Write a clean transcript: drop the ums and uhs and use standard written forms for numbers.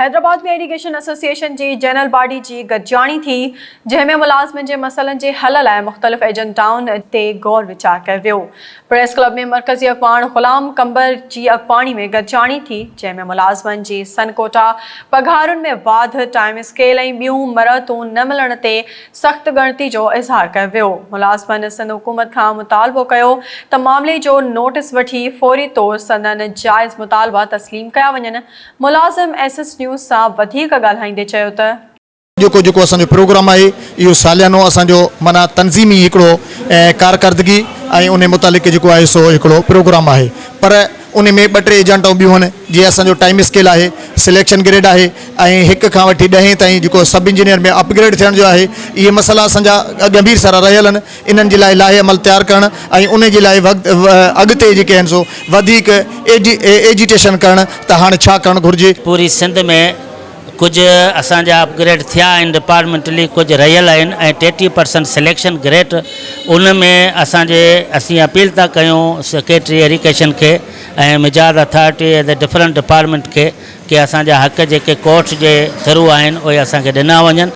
Hyderabad ۾ irrigation association جي general body جي گڏجاڻي ٿي، جنهن ۾ ملازمن جي مسئلن جي حل لاء مختلف ايجنڊائن تي غور ويچار ڪيو ويو. پريس ڪلب ۾ مرڪزي اڳواڻ غلام قمبر جي اڳواڻي ۾ گڏجاڻي ٿي، جنهن ۾ ملازمن جي سن ڪوٽا، پگهارن ۾ واڌ، ٽائيم اسڪيل ۽ ٻيون مرعتون نه ملڻ تي سخت ڳڻتي جو اظهار ڪيو ويو. ملازمن سنڌ حڪومت کان مطالبو ڪيو ته معاملي جو نوٽيس وٺي فوري طور سندن جائز مطالبا تسليم ڪيا وڃن. ملازم ايس ايس نيوز سان وڌيڪ ڳالهائيندي چيو ته. اڄوڪو جيڪو اسان جو پروگرام آهي اهو ساليانو اسان جو معنيٰ تنظيمي هڪڙو ڪارڪردگي ۽ انهي متعلق جيڪو آهي سو هڪڙو پروگرام آهي پر انهي ۾ ٻه ٽي ايجنٽائون ٻيون آهن جيئن اسان جو ٽائيم اسڪيل آهي سليڪشن گريڊ آهي ۽ هڪ کان وٺي ڏهين تائين جيڪو سب انجنيئر ۾ اپ گريڊ ٿيڻ جو آهي اهي مسئلا اسان جا ڳنڀير سارا رهيل آهن انهن جي لاء لائحه عمل تيار ڪرڻ ۽ انهي جي لاء اڳتي جيڪي آهن سو وڌيڪ ايجيٽيشن ڪرڻ ته هاڻي ڇا ڪرڻ گهرجي. پوري سنڌ ۾ ڪجهه اسان جا اپ گريڊ ٿيا آهن ڊپارٽمينٽلي ڪجهه رهيل آهن ۽ 33 پرسنٽ سليڪشن گريڊ ان ۾ اسان جي اسين اپيل ٿا ڪيون سيڪريٽري ايريگيشن کي ۽ مجاز اٿارٽي ۽ ڊفرنٽ ڊپارٽمينٽ کي ڪي اسان جا حق جيڪي ڪورٽ جي ٿرو آهن اهي اسان کي ڏنا وڃن.